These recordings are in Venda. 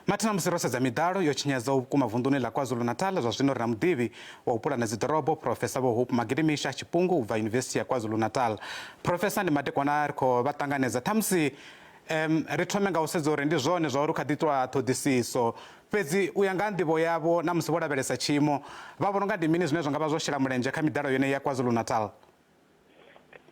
Mathina musi ro sedza miḓalo yo tshinyadzaho vhukuma vunḓuni ḽa KwaZulu-Natal, zwa zwino ri na muḓivhi wa u pulana dziḓorobo, Phurofesa Vho Hope Magidimisha Tshipungu u bva Yunivesithi ya KwaZulu-Natal. Phurofesa, ndi madekwana ri khou vha ṱanganedza. Ṱhamusi um ri thome nga u sedza uri ndi zwone zwa uri hu kha ḓi itwa ṱhoḓisiso, fhedzi u ya nga ha nḓivho yavho na musi vho lavhelesa tshiimo, vha vhona u nga ndi mini zwine zwa nga vha zwo shela mulenzhe kha miḓalo yeneyi ya KwaZulu-Natal?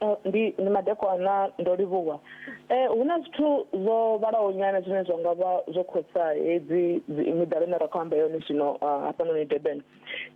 Eh, ndi ndi madekwana ndo livhuwa eh hu na zwithu zwo vhalaho nyana zwine zwa nga vha zwo khosa hedzi miḓalo ine ra khou amba yone zwino ah, hafhanoni Durban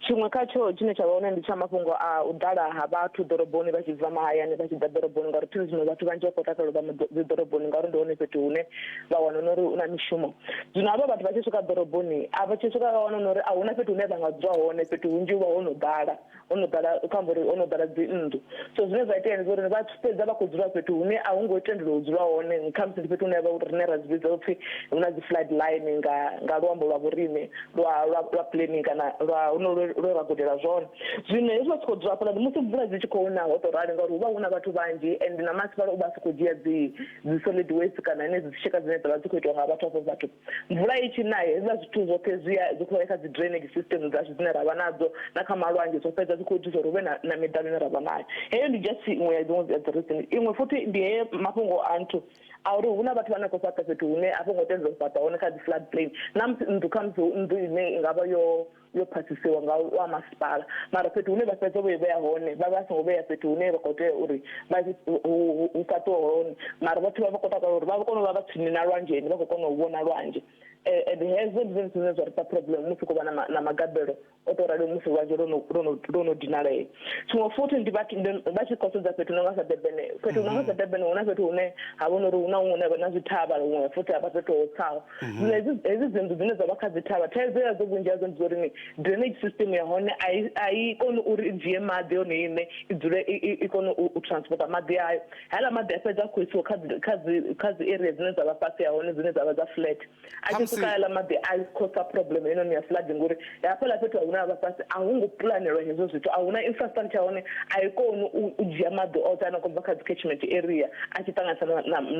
tshiṅwe khatsho tshine tsha vha hone ndi tsha mafhungo a u ḓala ha vhathu ḓoroboni vha tshi bva mahayani vha tshi ḓa ḓoroboni ngauri thi zwino vhathu vhanzhi vha khou takalela u vha dzi ḓoroboni ngauri ndi hone fhethu hune vha wana uri hu na mishumo zwino havha vhathu vha tshi swika ḓoroboni a vha tshi swika vha wana uri a huna fhethu hune vha nga dzula hone fhethu hunzhi hu vha ho no ḓala ho no ḓala kha amba uri ho no ḓala dzi nnḓu so zwine zwa itea ndi uri vha fhedza vha khou dzula fhethu hune a hu ngo tendelwa u dzula hone khamusi ndi fhethu hune vha rine ra zwi vhidza upfhi hu na dzi flood line nga nga luambo lwa vhoriṋe lwa lwa lwa planning kana lwa huno lwe ra gudela zwone zwino hezwi vha tshi khou dzula hafhaḽa ndi musi mvula dzi tshi khou na ho to rali ngauri hu vha hu na vhathu vhanzhi and na masipala u vha a si khou dzhia dzi dzi solid waste kana henedzi dzitshika dzine dza vha dzi khou itiwa nga vhathu hafho vhathu Mvula i tshi na hezwiḽa zwithu zwoṱhe zwi ya zwi khou ya kha dzi drainage system dzashu dzine ra vha nadzo na kha malwanzhe zwo fhedza zwi khou itisa uri hu vhe na, na miḓalo ine ra vha nayo. Heyo ndi just iṅwe ya dziṅwe dza dzi reason. Iṅwe futhi ndi heye mafhungo a nthu a uri hu na vhathu vhane khou fhaṱa fhethu hune a vho ngo tendelwa u fhaṱa hone kha dzi flood plain na musi nnḓu khamusi hu nnḓu ine i nga vha yo yo phasisiwa nga wa masipala mara fhethu hune vha fhedza vho i vhea hone vha vha songo vhea fhethu hune vha khou tea uri vha hu fhaṱiwe hone mara vhathu vha vha khou takalela uri vha kone u vha vha tsini na lwanzheni vha khou kona u vhona lwanzhe eh, and hezwo ndi zwone zwithu zwine zwa ri fha problem musi khou vha na magabelo o tou rali musi lwanzhe lwo no dinalea tshiṅwe futhi ndi vha tshi khou sedza fhethu no nga sa Durban fhethu no nga sa Durban hu na fhethu hune ha vha uri hu na huṅwe na zwithavha huṅwe futhi ha vha fhethu ho tsaho mhm. Zwino hedzi hedzi dzinḓu dzine dza vha kha dzi thavha thaidzo yadzo vhunzhi hadzo ndi uri ni drainage system ya hone a i koni uri i dzhie maḓi yone iṋe i dzule i kone u transporta maḓi ayo haaḽa maḓi a fhedza a khou isiwa kha dzi kha dzi kha dzi area dzine dza vha fhasi ha hone dzine dza vha dza flat a tshi swika haaḽa maḓi a khosa problem heinoni ya flooding ngori hafhaḽa fhethu hune ha vha fhasi a hu ngo pulanelwa hezwo zwithu a huna infrastructure ya hone a i koni u dzhia maḓi oṱhe ane a khou bva kha dzi catchment area a tshi ṱanganisa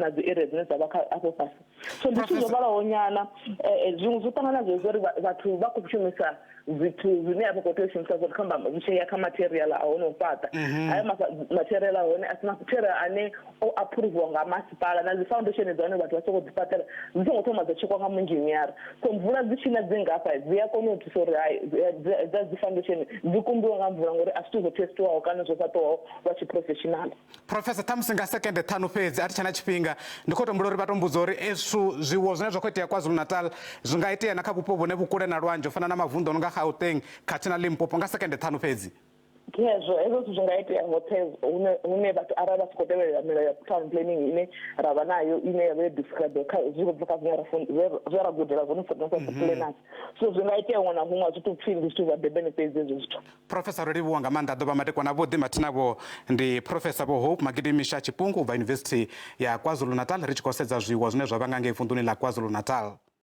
na dzi area dzine dza vha kha afho fhasi so ndi zwithu zwo vhalaho nyana eh, eh, zwiṅwe zwo ṱangana zwezwo uri vhathu vha khou shumisa zwithu zwine a vha khou tea u shumisa zwone kha zwi tshi ya kha material a hone u fhaṱa mhm. hayo material a hone a si material ane o aphuruviwa nga masipala na dzi foundation dza hone vhathu vha sokou dzi fhaṱela dzi songo thoma dza tshekwa nga munzhiniara so mvula dzi tshina dzi ngafha dzi a kona u thusa uri hai dza dzi foundation dzi kumbiwa nga mvula ngori a zwithu zwo testiwaho kana zwo fhaṱiwaho lwa tshiprofessional Professor ṱhamusi nga sekende ṱhanu fhedzi a thi tshena tshifhinga ndi khou tombula uri vha to mbudza uri ezwi zwiwo zwine zwa khou itea KwaZulu-Natal zwi nga itea na kha vhupo vhune vhu kule na lwanzhe u fana na mavunḓu o no nga Gauteng khathihi na Limpopo nga sekende ṱhanu fhedzi. Hezwo hezwo zwithu zwi nga itea hoṱhe hune hune vhathu arali vha si khou tevhelela milayo ya town planning ine ra vha nayo ine ya vha yo describe kha zwi khou bva kha zwine ra zwe ra gudela zwone sa planners so zwi nga itea huṅwe na huṅwe a zwi tou pfhi ndi zwithu zwa Durban fhedzi hezwo zwithu. Professor ro livhuwa nga maanḓa ḓo vha madekwana avhuḓi mathina vho ndi Professor Vho Hope Magidimisha Tshipungu u bva Yunivesithi ya KwaZulu-Natal ri tshi khou sedza zwiwo zwine zwa vha nga ngei vunḓuni ḽa KwaZulu-Natal.